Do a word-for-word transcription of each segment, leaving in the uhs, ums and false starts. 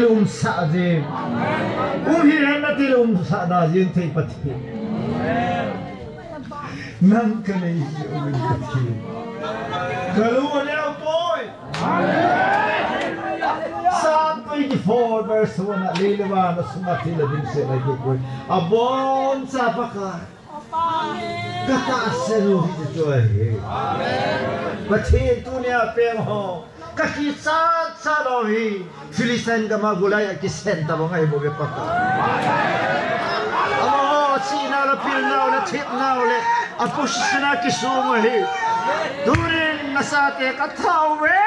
Umsah jing. Um hih hen nati le umsah da jing thei Pathen. Nang kanei jeh uvin Pathen. Kalung aneo poi. Psalm twenty-four verse one a, lei le van a sunga thil le ding seh le ding poi. Aboncha Pakai. Katahsan u hi chu ahi. Pathen tunia peng ho. Kakichat chat u hi. Philistine gam a Goliath kisen tabang ahi bou ve Pakai. Amaho chihna le pilna u le thepna u le a position a kisung u hi. Tunin nasate kathau ve.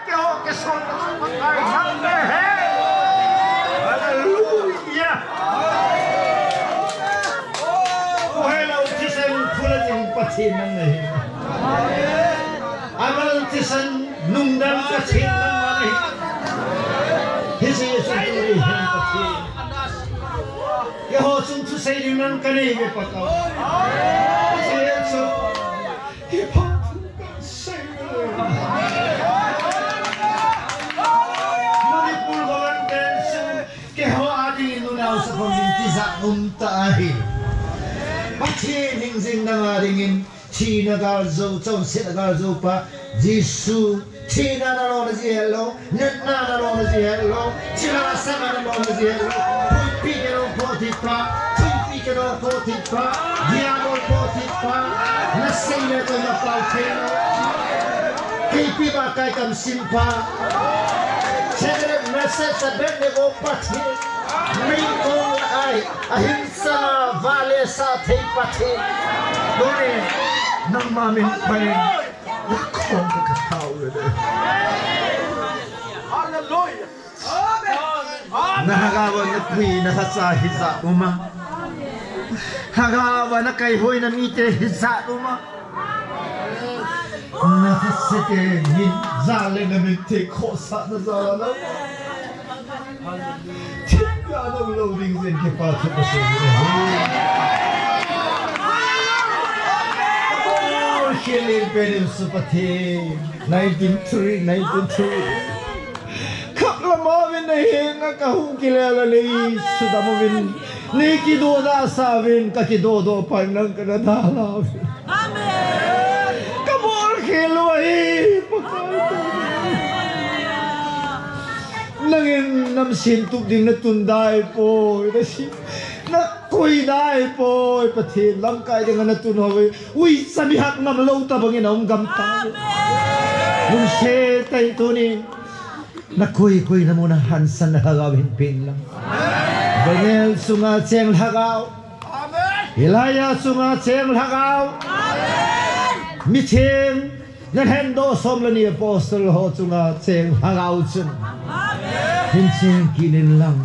Keiho kisonna chu Pakai nang nahi. Hallelujah. Uhelou thisan phula jing Pathen nang nahi. Amal thisan nungdang Pathen nangma nahi. Hiche Jesu tuni hin Pathen. Keiho chung thusei ding nang kanei ve Pakai. Hiche Jesu. Hi phat thu kasei le. Manipur government chu keiho a dingin nunao saphong ding tijat um tah ahi. Pathen hingjing nanga dingin thina gal jou, chonsetna gal jou pa Jesu. Thina nalona ji helou, natna nalona ji helou, chila sana nalona ji helou, thupi keiho phoh thei pa, thupi keiho phoh thei pa, diabol phoh thei pa, nasei le koima pao thei lou, keipi ba kai kam sim pa, Shadrach, Meshach, Abednego Pathen, mei kong la ai, ahin sanga vale sa thei Pathen, tuni nangma min pai. Nakhom ka kathau le de. Hallelujah. Amen. Amen. Nalhagao a nakhui nalhacha hijat um a. Lhagao a nakaihoina mite hijat um a. Nathase te min jal le namin thei khohsahna jal a na. Thina nalou ding jeh in kipathu kasei ahi. Oh, Shilin Penin Su Pathen. Nineteen three, nineteen three. Khap lama vin nahenga kahu kile le lei sudam uvin. Nei kidoh da sa vin kakidoh doh pan nang kana dalha uvin. Amen. Kabol khel u ahi, Pakai. Nangin namsin tup ding natun dai poi, nasi, nakoi dai poi, Pathen lamkai dinga natun hou ve. Uicha mi hat ngam lou tabang in aum gam tai. Amen. Lungset tah in tunin. Nakoi koi na mun a hansan na lhagao hin peng lang. Daniel chunga cheng lhagao. Elijah chunga cheng lhagao. Mitheng, na lhendoh som le ni apostle ho chunga cheng lhagao chun. Hin cheng kit in lang.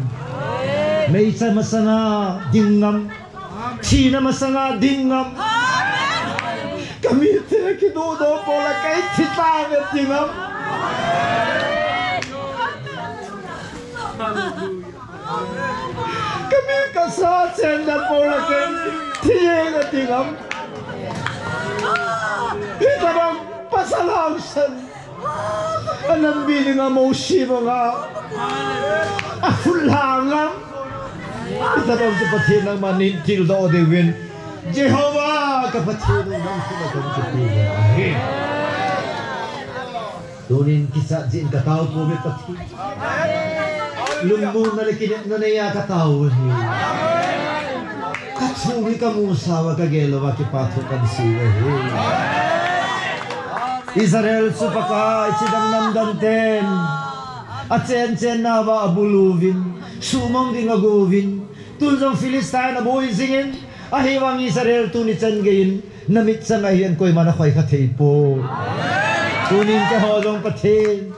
Meicha masanga ding ngam. Thina masanga ding ngam. Kamite kidoh doh pou le kei thi tave ding ngam. Kami kasa chen dan pou le kei thi jeng a ding ngam. Hitabang pasal hangsan. Anam bi dinga Mosi banga. Akhut lhang a. Hitabang chu Pathen nangma nin tildoh diuvin. Jehovah ka Pathen nang khut a kon kipu ahi. Tunin kichat jin katao pou ve Pathen. Lungmonna le kinepna neiya katao ahi. Kathum hi kamusauva kagel uva kipathu kansei uve. Israel chu Pakai chidang namdang ten achen chen nauva abulu uvin, sumang ding ago uvin, tun jong Philistine aboi jingin, ahivang Israel tuni chan geiyin, namit chang ahin koiman akhoi kha thei poi. Tunin keiho jong Pathen,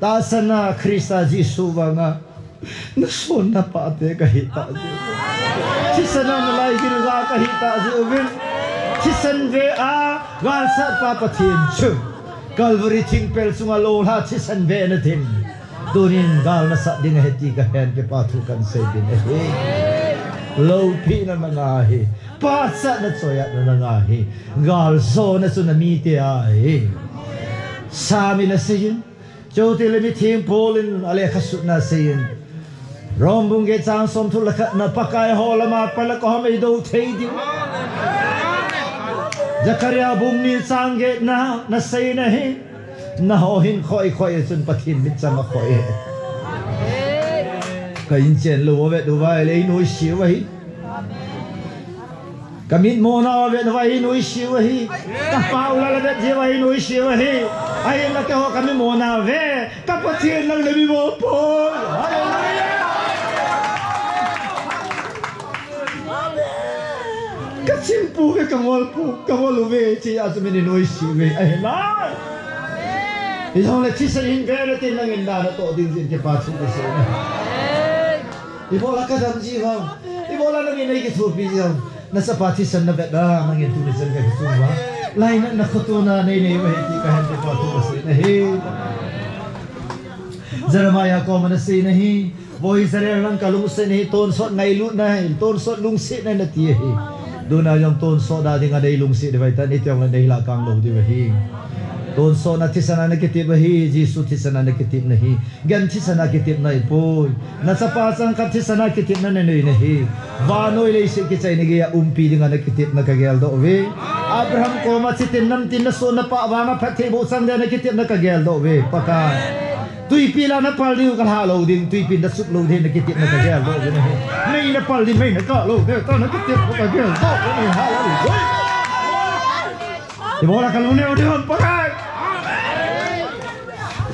tahsanna Christa Jesu vanga, nasonna pate kahi tah jeh uvin. Thisan a nalai gilga kahi tah jeh uvin. Thisan ve a, galsat pa Pathen chu. Calvary thingpel chunga lolha thisan ve na ding. Tunin gal nasat ding ahi ti kahen kipathu kansei ding ahi. Loupina nanga ahi. Pachatna choiatna nanga ahi. Galjona chu namite ahi. Psalm in aseiyin. Chutile mitheng Paul in alekhasutna aseiyin. Rom bung get chang somthum le khat na, Pakai ho lama pat le koi ham eido thei diu. Zakaria bung ni chang get na, nasei na hi. Naho hin khoi khoi chun Pathen mitchang akhoi. Ka inchen lou vet uva le einoise uva hi. Ka mitmo na vet uva einoise uva hi. Ka pau la la vet uva einoise uva hi. Ahinla keiho ka mitmo na ve. Ka Pathen nang le mi mo po. Hallelujah. Ka chim pu ve, ka ngol pu, ka ngol uve, che a chu min einoise uve. Ahi lai. Ijongle thisan hin ve le tin nangin na natoh ding jin kipa thu kasei. Ibola ka dam ji vang. Ibola nangin nei kithopi ji vang. Na chapa thisan na vet a, nangin tuni chan ka kisung uva. Lainatna khotona nei nei uve ti kahin kipa thu kasei nahi. Jeremiah koma nasei nahi. Vo Israel, nang kalungset nahi, tonsot ngailutna hi, tonsot lungsetna nati ahi. Tuna jong tonsot a dinga nei lungset diu ahitan, iti jongle nei lah kang lou diu ahi. Tonsotna thisan a na kitep ahi, Jesu thisan a na kitep nahi. Gan thisan a kitepna ahipoi. Na chapa changkhat thisan a kitepna na nei nahi. Vannoi leiset kichaina geiya umpi dinga na kitepna ka geldoh uve. Abraham koma chitin namtin na son na pah vanga phatthei boh chang dia na kitepna ka geldoh uve. Pakai. Tuipi la na pal diu ka lha lou ding, tuipi na sup lou ding na kitepna ka geldoh uve nahi. Mei na pal ding, mei na kah lou ding, ta na kitepna ka geldoh uve nahi. Hallelujah. Ibola ka lungneo diu ham Pakai.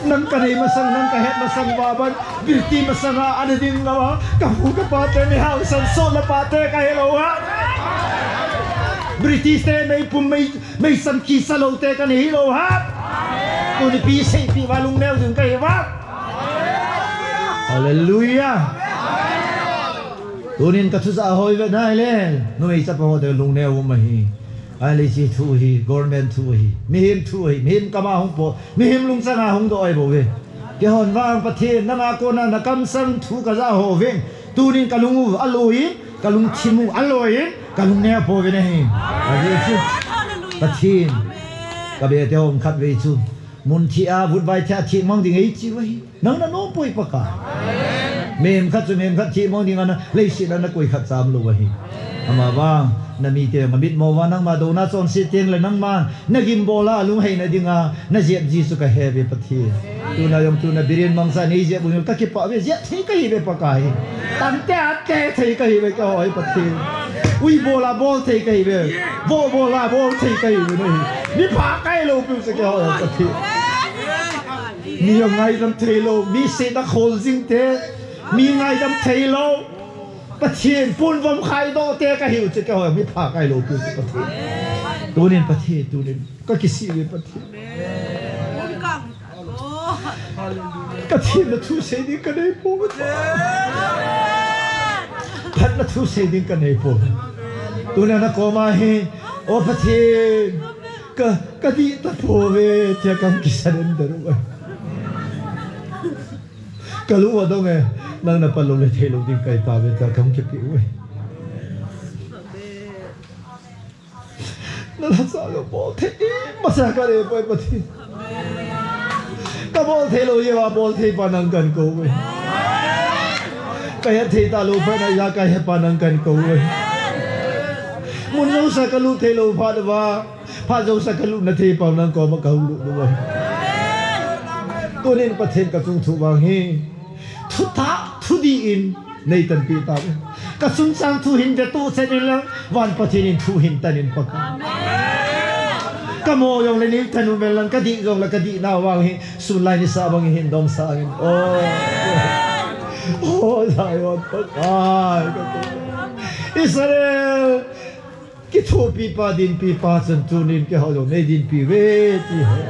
Nang ka nei masang, nang ka het masang uva ban, British masanga ana ding uva, ka pu ka pa te ni hausan sot na pa te ka hilou ham. British te meipum mei, meisan kisa lou te ka nei hilou ham. Tuni pi seipi uva lungneo ding ka hi uva. Hallelujah. Tunin ka thu sa hoi ve nai le, numei chapa ho te lungneo um ahi. Ahile hiche thu hi, government thu ahi, mihem thu ahi, mihem kama hung po, mihem lungchanga hung doh ahi bou ve. Keihon vang Pathen, nanga kona na kamsang thu ka ja ho veng. Tunin ka lung u aloi, ka lungthim u aloi, ka lungneo pouve nahi. Ahi chu. Pathen, ka be te hon khatvei chu. Mun thi a, vutvai thi a, thi mang ding ei chi u ahi. Nang na nom poi Pakai. Mihem khat chu mihem khat thi mang ding ana, leiset a na koi khat cham lou ahi. Ama vang, na mite, na mitmo uva nangma douna chonset teng le nangma, na gimbol a, alungheina dinga, na jep ji chu ka he ve Pathen. Tuna jong tuna Biren Mangcha nei jep u ka kipah ve, jep thei ka hi ve Pakai. Tante a te thei ka hi ve ka hoi Pathen. Ui bol a bol thei ka hi ve. Vo bol a bol thei ka hi ve nahi. Mi pha kai lou piu chu ka hoi Pathen. Mi jong ngaidam thei lou, mi sena khol jing te, mi ngaidam thei lou. Pathen, pon vom khaidoh te ka hiu chu ka hoi, mi pha kai lou piu chu Pathen. Tunin Pathen, tunin ka kisih ve Pathen. Pathen na thu sei ding ka nei poi. Pathen na thu sei ding ka nei poi. Tuna na koma hi, o Pathen, ka, ka dih tapoi ve, tia kam kisan den daru. Ka lung adong e, nang na pal lou le thei lou ding ka hi tave, ta kam kipe uve. Na lhacha ka bol thei, masa ka le poi Pathen. Ka bol thei lou jeh uva bol thei pa nang kan kou uve. Ka het thei talou phat na ja ka het pa nang kan kou uve. Mun jouse ka lut thei lou phat uva. Phat jouse ka lutna thei pau nang koma ka hung lut uve. Tunin Pathen ka chungthu vang hi. Thutah, thudih in nei tanpeh tauve. Ka chungchang thu hin vetoh chet in lang, van Pathen in thu hin tan in Pakai. Ka mo jong le nei tan u men lang, ka dih jong le ka dih nau vang hi, sun lai nisa bang hin dong sangin. Oh. Oh, Zion Pakai. Israel. Kithopi pa, dinpi pa chun tunin keiho jong nei dinpi uve ti hi.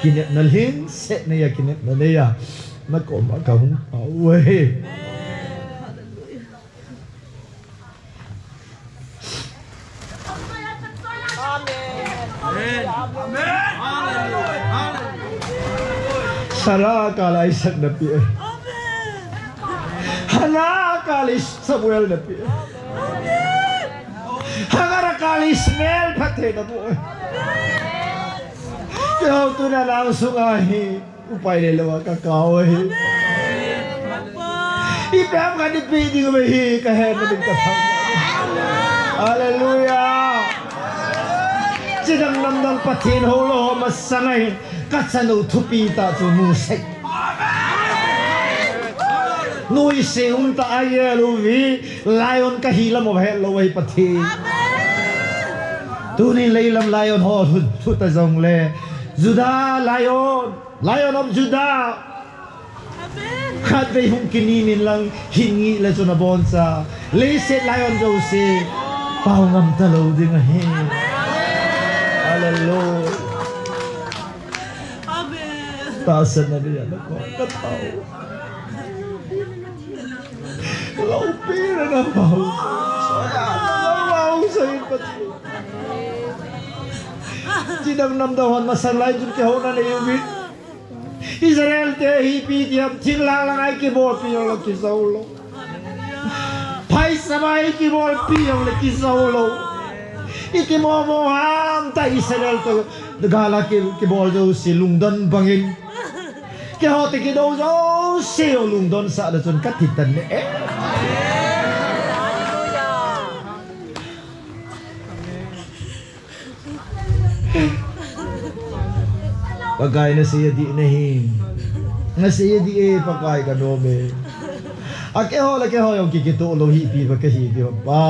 Kinepna lhingset neiya, kinepna neiya. Na koma ka hung pao uve. Amen. Amen. Hallelujah. Hallelujah. Sarah kal a Isaac na pe. Amen. Hannah kal a Samuel na pe. Amen. Hagar kal a Ishmael phatthei na boh. Keiho tuna nang sunga hi upai le lou a ka kap u ahi. Ipi ham khat ipi ding uve hi kahet na ding kathang. Hallelujah. Chidang namdang Pathen houlou ho masang ahi. Kachanu thupi tah chu nu sei. Nuisat um tah a gel uve. Lion kahi lam u hetlou ahi Pathen. Tuni leilam lion ho lhut, lhut ta jongle. Judah lion. Lion of Judah. Khatvei hung kinin lang hin ngih le chun aboncha. Leiset lion jouse. Pao ngam talou ding ahi. Hallelujah. Tahsan na dia na ko. Ka pao. Loupi na na pao. Soya na pao sa in pat. Chidang namdang hon masang lai chun keiho nanei uvin. Israel te hi ipi ti ham, thing lang lang a kibolpi jongle kijou lou. Phaisam a kibolpi jongle kijou lou. Iti momo ham ta Israel te gal a ki, kibol jouse lungdon bangin. Keiho te kidou jouse lungdon sah le chun kati tan ne e. Pakai nasei adih nahi. Nasei adih e, Pakai ka nom e. A keiho le keiho jong ki, kitoh lou hi ipi ba kahi ding ham Pa.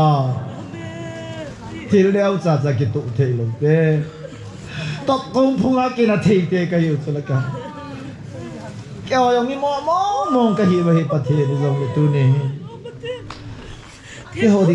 Thil neocha cha kitoh thei lou te. Tokong phunga kina thei te kahiu chu la ka. Keiho jong mi mo mo mong kahi ba hi Pathen jongle tuni hi. Keiho